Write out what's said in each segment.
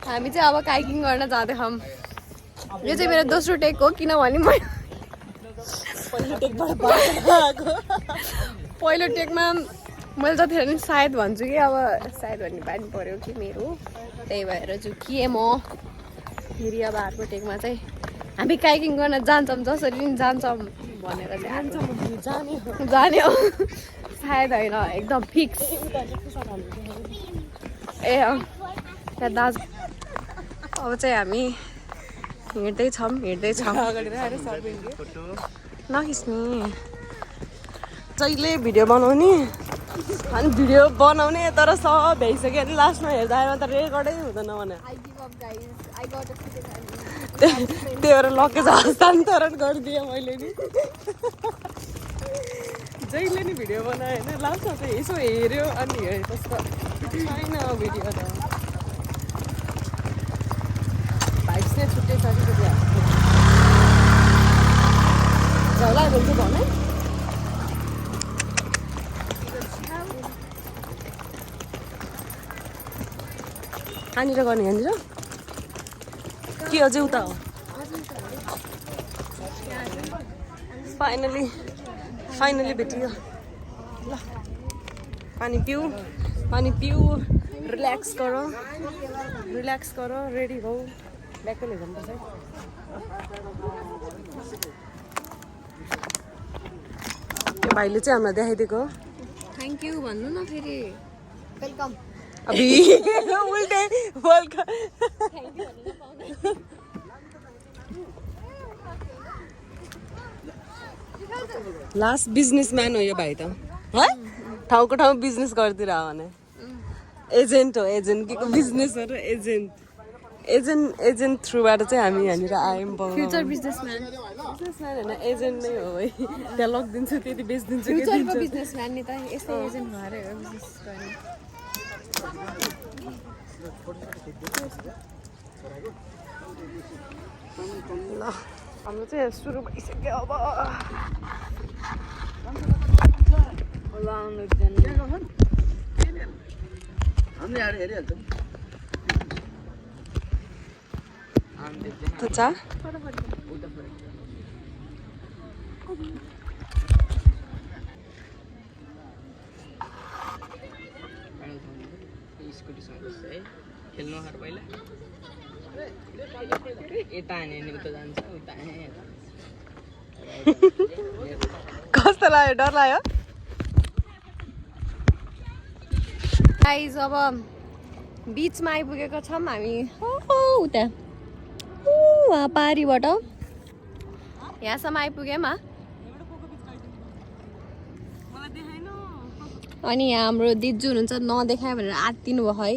हामी चाहिँ अब काइकिङ गर्न जाँदैछौँ। यो चाहिँ मेरो दोस्रो टेक हो किनभने पहिलो टेकमा मैले जतिखेर नि सायद भन्छु कि अब सायद भन्ने बानी पऱ्यो कि मेरो त्यही भएर झुकिएँ म। फेरि अब अर्को टेकमा चाहिँ हामी काइकिङ गर्न जान्छौँ जसरी नि जान्छौँ भनेर चाहिँ जाने हो सायद होइन एकदम फिक्स। ए त्यहाँ दाजु अब चाहिँ हामी हिँड्दैछौँ नखिच्ने जहिले भिडियो बनाउने अनि भिडियो बनाउने तर सब भ्याइसक्यो अनि लास्टमा हेर्दा त रेकर्डै हुँदैन भने त्यही भएर लगेज हस्तान्तरण गरिदिएँ मैले नि। जहिले नि भिडियो बनायो होइन लास्टमा चाहिँ यसो हेऱ्यो अनि हेरेँ त्यसको छैन भिडियो त भाइब्स नै छुट्टै छ कि झोला भन्छ भने कहाँनिर गर्ने यहाँनिर के अझै उता हो फाइनली भेटियो ल पानी पिऊ रिल्याक्स गर रेडी भऊ ब्याग पनि हेर्नुपर्छ है। त्यो भाइले चाहिँ हामीलाई देखाइदिएको थ्याङ्क यू भन्नु न फेरि वेलकम अभी उल्टे वेलकम लास्ट बिजनेसम्यान हो यो भाइ त है ठाउँको ठाउँ बिजनेस गरिदिएर भने एजेन्ट हो एजेन्ट के को बिजनेस हो र एजेन्ट थ्रुबाट चाहिँ हामी यहाँनिर आयौँ फ्युचर बिजनेसम्यान होइन एजेन्ट नै हो है त्यहाँ लगिदिन्छु त्यति बेचिदिन्छु फ्युचरको बिजनेसम्यान नि त यस्तै एजेन्ट भएर हो बिजनेस गर्ने। ल हाम्रो चाहिँ सुरु भइसक्यो अब चा खेल्नु पहिला यता हाने उता जान्छ उता कस्तो लाग्यो डर लाग्यो गाइस अब बिचमा आइपुगेको छौँ हामी उता वहाँ पारीबाट यहाँसम्म आइपुग्यौँ अनि यहाँ हाम्रो दिजु हुनुहुन्छ नदेखायो भनेर आत्तिनु भयो है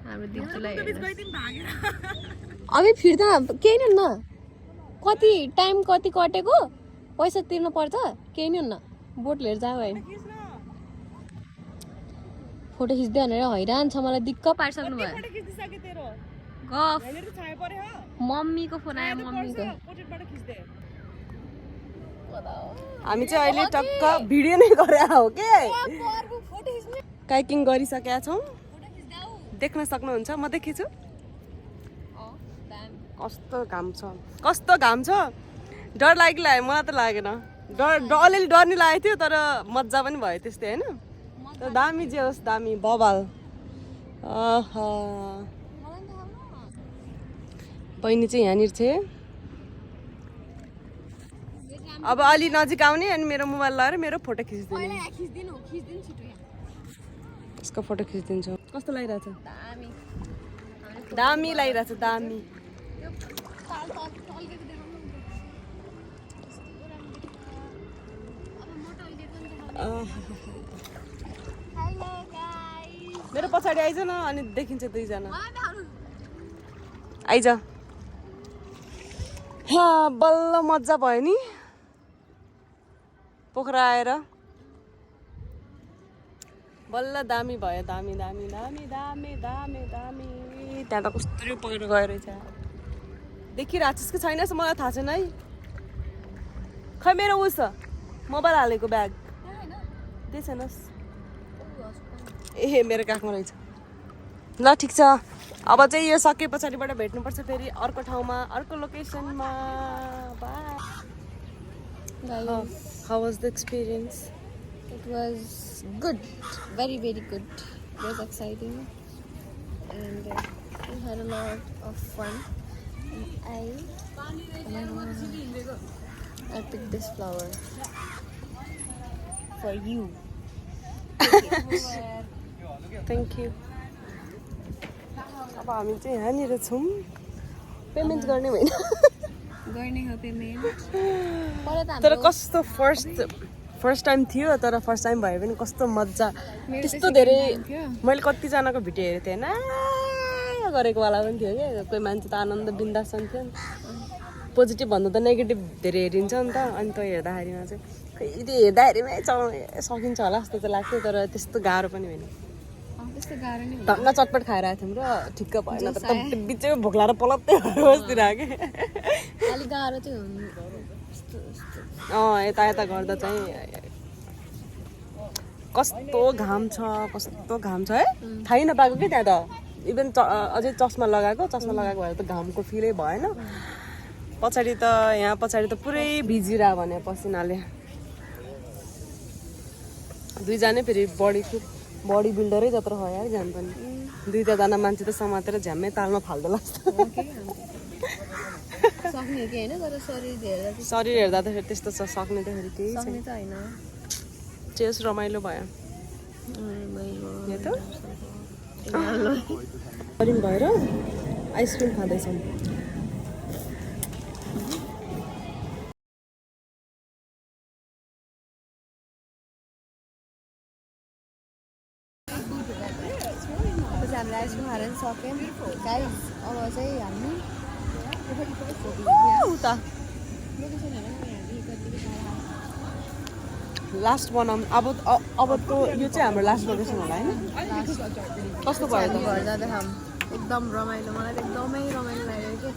हाम्रो दिजुलाई अबे फिर्ता केही नि हुन्न कति टाइम कति कटेको पैसा तिर्नु पर्छ केही नि हुन्न बोट लिएर जाऊ है फोटो खिच्दै भनेर हैरान छ मलाई दिक्क पारिसक्नु भयो गफ मम्मीको फोन आयो मम्मीको हामी चाहिँ अहिले टक्क भिडियो नै गरे हो के काइकिङ गरिसकेका छौँ देख्न सक्नुहुन्छ म देखेछु कस्तो घाम छ डर लाग्यो मलाई त लागेन अलिअलि डर नि लागेको थियो तर मजा पनि भयो त्यस्तै होइन तर दामी जे होस् दामी बबाल बहिनी चाहिँ यहाँनिर थिए अब अलि नजिक आउने अनि मेरो मोबाइल लगाएर मेरो फोटो खिचिदिनु यसको फोटो खिचिदिन्छु कस्तो लागिरहेछ दामी लागिरहेछ दामी मेरो पछाडि आइज न अनि देखिन्छ दुईजना आइज बल्ल मजा भयो नि पोखरा आएर बल्ल दामी भयो दामी दामी दामी दामी दामी दामी त्यहाँ त कस्तो पहिरो गयो रहेछ देखिरहेको छस् कि छैनस् मलाई थाहा छैन है खै मेरो उस मोबाइल हालेको ब्याग त्यही छैनस् ए मेरो काखमा रहेछ ल ठिक छ अब चाहिँ यो सके पछाडिबाट भेट्नुपर्छ फेरि अर्को ठाउँमा अर्को लोकेसनमा bye how was the experience It was good, very good. It was exciting and we had a lot of fun. And I picked this flower for you. Thank you अब हामी चाहिँ यहाँनिर छौँ पेमेन्ट गर्ने होइन गर्ने हो पेमेन्ट तर कस्तो फर्स्ट टाइम थियो तर फर्स्ट टाइम भयो भने कस्तो मजा त्यस्तो धेरै मैले कतिजनाको भिडियो हेरेको थिएँ होइन गरेको वाला पनि थियो क्या कोही मान्छे त आनन्द बिन्दासन थियो नि पोजिटिभ भन्दा त नेगेटिभ धेरै हेरिन्छ नि त अनि त्यो हेर्दाखेरिमा चाहिँ खै त्यो हेर्दाखेरिमै सकिन्छ होला जस्तो चाहिँ लाग्थ्यो तर त्यस्तो गाह्रो पनि होइन त्यस्तो गाह्रो नि ढङ्ग चटपट खाएर आएको थियौँ र ठिक्क भएन त बिचैमा भोक लाएर पलत्तै बस्दिरहेको कि अलिक गाह्रो चाहिँ हुनु यता गर्दा चाहिँ कस्तो घाम छ है थाहै नपाएको कि त्यहाँ त इभन अझै चस्मा लगाएको भएर त घामको फिलै भएन पछाडि त पुरै भिजिरह भने पसिनाले दुईजना फेरि बडी बिल्डरै जत्रो हो यार झ्याम पनि दुईजना मान्छे त समातेर झ्याम्मै तालमा फाल्दो लाग्छ सक्ने कि होइन तर शरीर हेर्दा त फेरि त्यस्तो छ सक्ने त फेरि केही सक्ने त होइन चेस रमाइलो भयो करिम भएर आइसक्रिम खाँदैछौँ हामीले आइसक्रिम खाएर सक्यौँ गाइस अब चाहिँ हामी उता लास्ट बनाउँ अब तो यो चाहिँ हाम्रो लास्ट लोकेसन होला होइन कस्तो भयो त घर जाँदाखेरि एकदम रमाइलो मलाई त एकदमै रमाइलो लाग्यो कि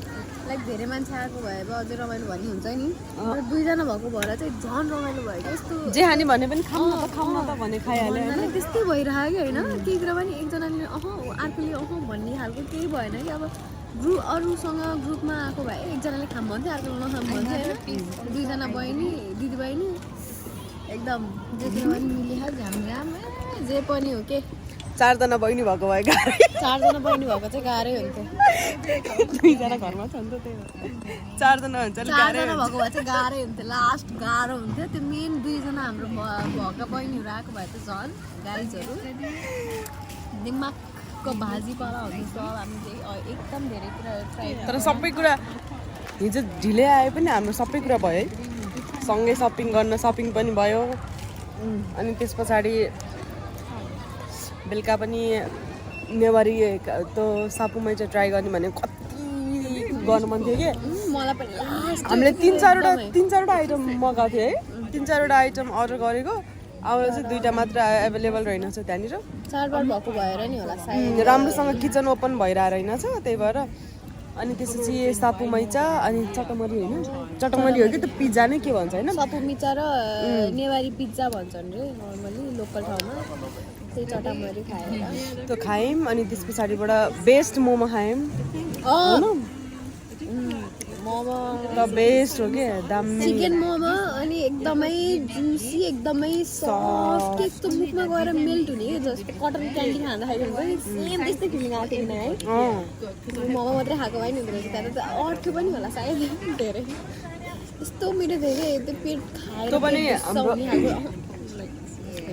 लाइक धेरै मान्छे आएको भए अझै रमाइलो भन्ने हुन्छ नि दुईजना भएको भएर चाहिँ झन् रमाइलो भयो कि यस्तो जे हानी भने पनि खाउँ न त भने खाइहाल्यो होइन त्यस्तै भइरहेको कि होइन केही कुरा पनि एकजनाले अर्कोले भन्ने खालको केही भएन कि अब अरूसँग ग्रुपमा आएको भए एकजनाले खाम भन्थ्यो अर्कोले नखाम भन्थ्यो होइन दुईजना बहिनी दिदी बहिनी एकदम जे पनि मिलिहाल्छ झ्याम जे पनि हो के चारजना बहिनी भएको भए चारजना बहिनी भएको चाहिँ गाह्रै हुन्थ्यो दुईजना घरमा छ नि त त्यही चारजना हुन्छ चारजना भएको भए चाहिँ गाह्रै हुन्थ्यो लास्ट गाह्रो हुन्थ्यो त्यो मेन दुईजना हाम्रो भएका बहिनीहरू आएको भए त झन् गाइजहरू दिमागको भाजी परा हुन्छ हामी चाहिँ एकदम धेरै कुरा ट्राई तर सबै कुरा हिजो ढिलै आए पनि हाम्रो सबै कुरा भयो है सँगै सपिङ पनि भयो अनि त्यस पछाडि बेलुका पनि नेवारी त्यो सापुमै चाहिँ ट्राई गर्ने भने कति गर्नु मन थियो कि मलाई पनि हामीले तिन चारवटा आइटम मगाएको थियो है 3-4वटा आइटम अर्डर गरेको अब चाहिँ 2टा मात्र एभाइलेबल रहेनछ त्यहाँनिर चाडबाड भएको भएर नि होला सायद राम्रोसँग किचन ओपन भइरहेको रहेनछ त्यही भएर अनि त्यसपछि सापु मैचा अनि चटमरी होइन चटमरी हो कि त्यो पिज्जा नै के भन्छ होइन सापु मिचा र नेवारी पिज्जा भन्छन् रे नर्मली लोकल ठाउँमा त्यही चटमरी खाएर त्यो खायौँ अनि त्यस पछाडिबाट बेस्ट मोमो खायौँ मोमो त बेस्ट हो कि दामी चिकन मोमो अनि एकदमै जुसी एकदमै सफ्ट यस्तो मुखमा गएर मेल्ट हुने के जस्तो कटन क्यान्डी खाँदाखेरि हुन्छ नि सेम त्यस्तै फिलिङ आएको थियो है मोमो मात्रै खाएको भए नि हुँदो रहेछ त्यहाँ त अर्थ्यो पनि होला सायद धेरै यस्तो मेरो धेरै त्यो पेट खाएर त्यो पनि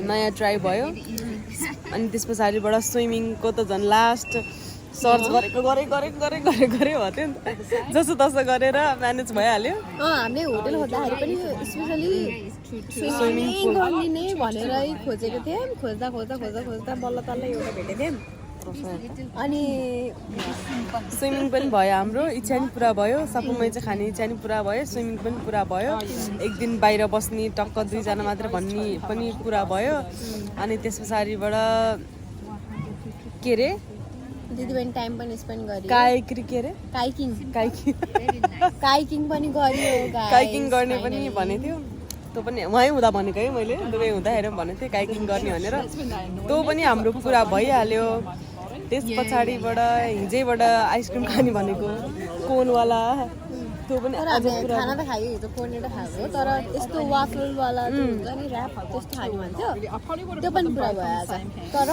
नयाँ ट्राई भयो अनि त्यस पछाडिबाट स्विमिङको त झन् लास्ट सर्च गरेको गरे भयो थियो नि त जसो तसो गरेर म्यानेज भइहाल्यो हामीले होटल खोज्दाखेरि पनि स्पेसली स्विमिङ गर्ने नै भनेर खोजेको थियौँ खोज्दा बल्ल तल्ल एउटा भेटेको थियौँ अनि स्विमिङ पनि भयो हाम्रो इच्छा नि पुरा भयो सापुमै चाहिँ खाने इच्छा नि पुरा भयो स्विमिङ पनि पुरा भयो एक दिन बाहिर बस्ने टक्क 2जना मात्र भन्ने पनि पुरा भयो अनि त्यस पछाडिबाट के रे दिदीबहिनी टाइम पनि स्पेन्ड गऱ्यो काइकिङ पनि गऱ्यो काइकिङ गर्ने पनि भनेको थियो त्यो पनि वहीँ हुँदा भनेको है मैले दुबई हुँदाखेरि पनि भनेको थिएँ काइकिङ गर्ने भनेर त्यो पनि हाम्रो पुरा भइहाल्यो त्यस पछाडिबाट हिजैबाट आइसक्रिम खाने भनेको कोनवाला त्यो पनि तर अझै हामी पुरा खाना त खायो हिजो कोर्नेट खाएको तर यस्तो वाफलवाला त्यो हुन्छ नि ऱ्यापहरू त्यस्तो खाने भन्थ्यो त्यो पनि पुरा भइहाल्छ तर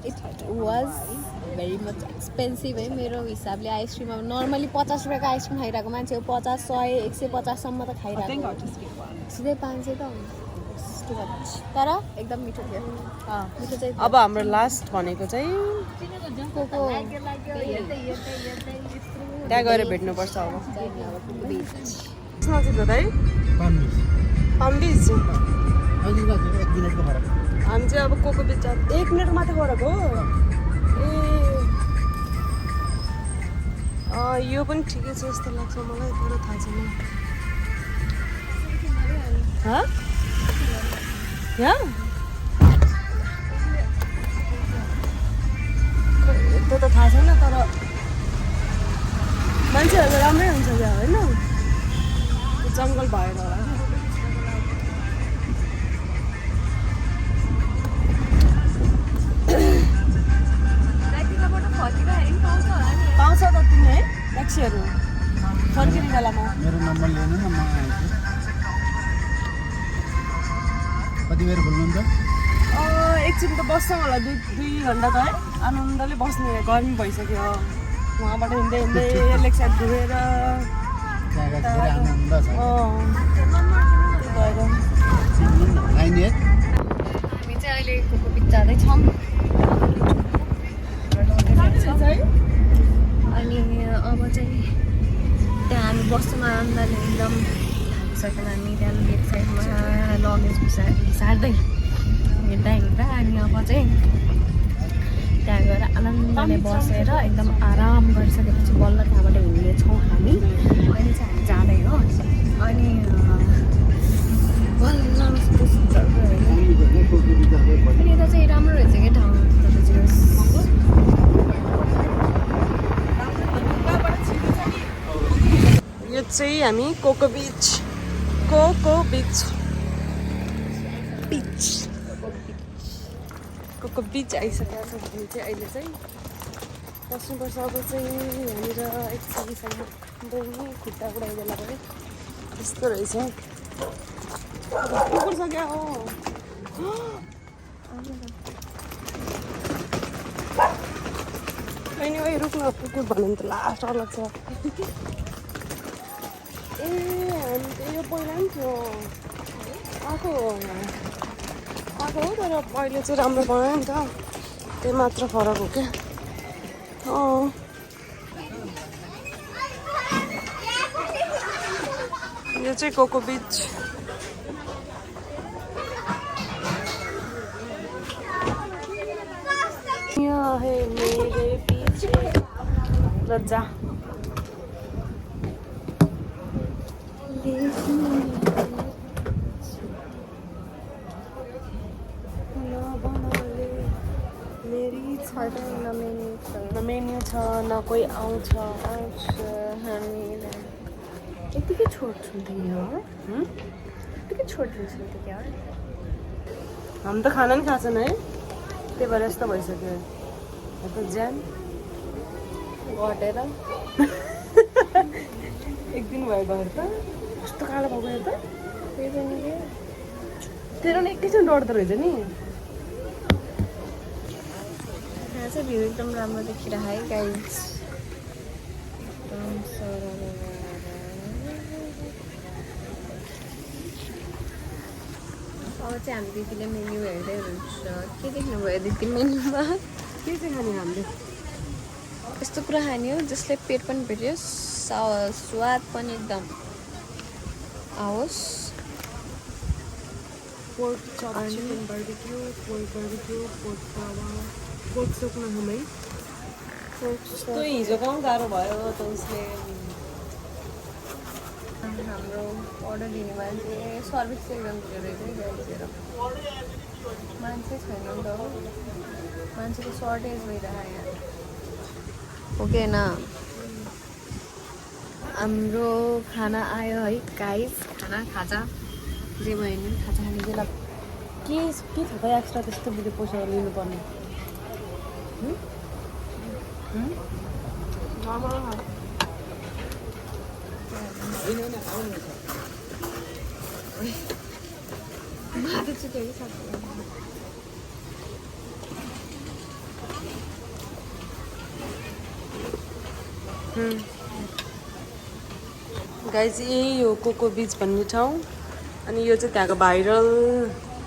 it was very much expensive है मेरो हिसाबले आइसक्रिम अब नर्मली 50 रुपियाँको आइसक्रिम खाइरहेको मान्छे 50, 100, 150सम्म त खाइरहेको सिधै 500 त हुन्छ Too much. तर एकदम मिठो थियो मिठो चाहिँ अब हाम्रो लास्ट भनेको चाहिँ कोको त्यहाँ गएर भेट्नुपर्छ अब बिच नजिक हो त है पाम बिच हामी चाहिँ अब कोको बिच 1 मिनट मात्र फरक हो ए यो पनि ठिकै छ जस्तो लाग्छ मलाई तर थाहा छैन यहाँ त्यो त थाहा छैन तर मान्छेहरू राम्रै हुन्छ त्यहाँ होइन जङ्गल भएर होला पाउँछ त तिमी है ट्याक्सीहरू फर्किने बेलामा मेरो नम्बर लिनु न म आउँछु कति बेर बोल्नुहुन्छ एकछिन त बस्छौँ होला 2 घन्टा त है आनन्दले बस्ने गर्मी भइसक्यो उहाँबाट हिँड्दै हिँड्दै लेक साइड घुमेर आनन्द छ भएर हामी हामी चाहिँ अहिले कोको बिच जाँदैछौँ अनि अब चाहिँ त्यहाँ हामी बस्छौँ आनन्दले एकदम थाकिसक्यौँ हामी त्यहाँ लेक साइडमा लगेज घिसार्दै हिँड्दा अनि अब चाहिँ त्यहाँ गएर आनन्दले बसेर एकदम आराम गरिसकेपछि बल्ल त्यहाँबाट हिँड्नेछौँ हामी अहिले चाहिँ हामी जाँदै हो अनि बल्ल अनि यता चाहिँ राम्रो रहेछ कि ठाउँ यो चाहिँ हामी कोको बिच आइसकेको छ हामी चाहिँ अहिले चाहिँ बस्नुपर्छ अब चाहिँ यहाँनिर एकछिनसम्म बहिनी खुट्टा उडाइदेला भयो यस्तो रहेछ कुकुर छ क्या हो बहिनी ओइ रुक्न कुकुर भन्यो भने त लास्ट लाग्छ ए हामी त यो पहिला पनि थियो आएको हो तर अहिले चाहिँ राम्रो बनायो नि त त्यही मात्र फरक हो क्या यो चाहिँ कोको बिच यहाँ है मेरे पीछे रजा न मेन्यू छ न कोही आउँछ हामीलाई यतिकै छोड्छौँ यतिकै छोडिदिन्छौँ त क्या हामी त खाना नि खान्छन् है त्यही भएर यस्तो भइसक्यो त ज्यान घटेर एक दिन भयो घर त कस्तो कालो भएको यो त त्यही पनि के तेरो नि एकैछिन डढ्दो रहेछ नि यहाँ चाहिँ भ्यू एकदम राम्रो देखिरहेको है गाइज अब चाहिँ हामी दिदीले मेन्यू हेर्दै हुनुहुन्छ के देख्नुभयो दिदी मेन्यूमा के चाहिँ खाने हामीले यस्तो कुरा खाने हो जसले पेट पनि भेटियोस् स्वाद पनि एकदम आओस् pork chop chicken barbecue pork तावा पोर्क सुप न हमें तो हिजो गाउँ गाह्रो भयो त उसले हाम्रो अर्डर दिने मान्छे सर्भिस चाहिँ एकदम धेरै गरिदिएर मान्छे छैन नि त मान्छेको सर्टेज भइरहेको यहाँ हो कि होइन हाम्रो खाना आयो है गाइस खाजा जे भयो नि खाजा खाने बेला के छ त एक्स्ट्रा त्यस्तो बुझे पैसा लिनुपर्ने गाइज यही हो कोको बिच भन्ने ठाउँ अनि यो चाहिँ त्यहाँको भाइरल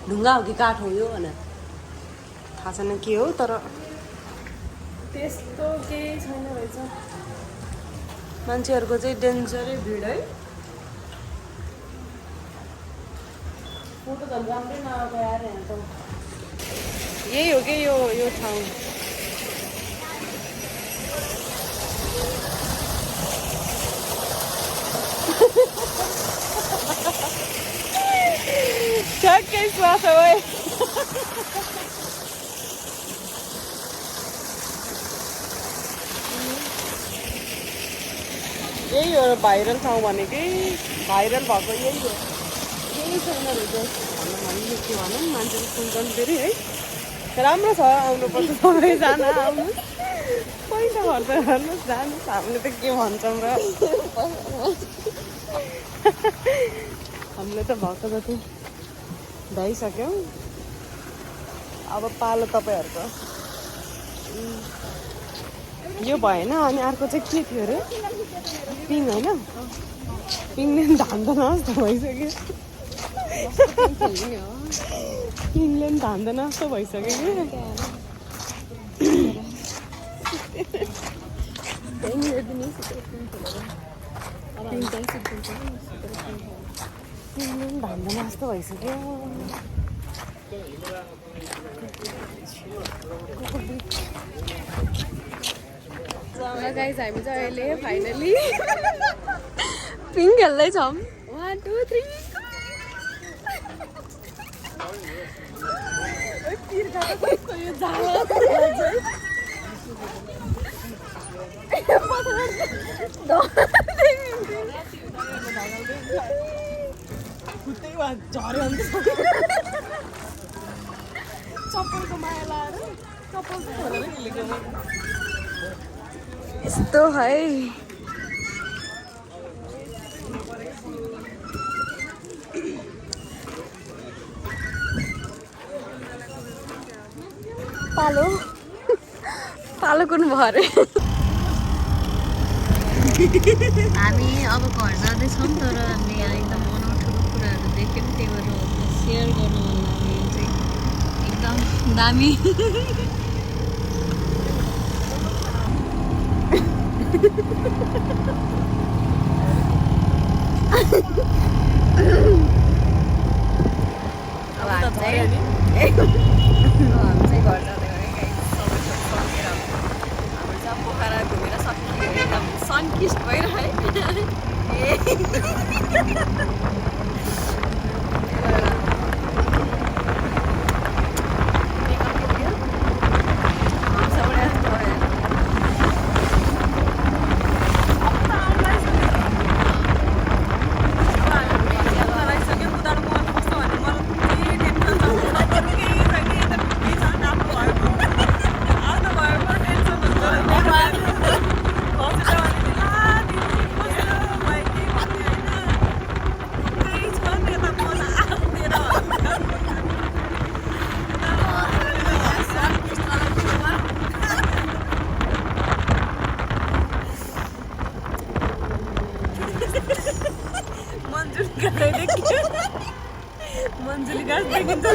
ढुङ्गा हो कि काठ हो यो भनेर थाहा छैन के हो तर त्यस्तो केही छैन रहेछ मान्छेहरूको चाहिँ डेन्जरै भिड है फोटो झन् राम्रै नआएको यार यहाँ त यही हो कि यो ठाउँ ठ्याक्कै श्वास हो है यही हो भाइरल ठाउँ भनेकै भाइरल भएको यही हो केही छैन रहेछ हामीले के भनौँ मान्छेको सुन्छन् फेरि है राम्रो छ आउनुपर्छ सबैजना आउनु पैसा खर्च गर्नुहोस् जानुहोस् हामीले त के भन्छौँ र हामीले त भएको जति भइसक्यौँ अब पालो तपाईँहरूको यो भएन अनि अर्को चाहिँ के थियो अरे पिङ होइन पिङले पनि धान्दैन जस्तो भइसक्यो पिङले पनि धान्दैन जस्तो भइसक्यो कि धान्दैन जस्तो भइसक्यो गाइज हामी चाहिँ अहिले फाइनली पिङ खेल्दैछौँ 1 2 3 झऱ्यो अन्त चप्पलको माया लाएर चप्पल छोडेर खेलेको यस्तो है पालो पालो कुन भयो अरे हामी अब घर जाँदैछौँ तर हामीले यहाँ एकदम अनौठो कुराहरू देख्यौँ त्यही भएर सेयर गर्नु मन लाग्यो यो चाहिँ एकदम दामी अब हामी चाहिँ घर जाँदै हाम्रो चाहिँ पोखरा घुमेर सक्नु एकदम सनकिस्ट भइरह्यो मन्जुली गाछ देखिन्छ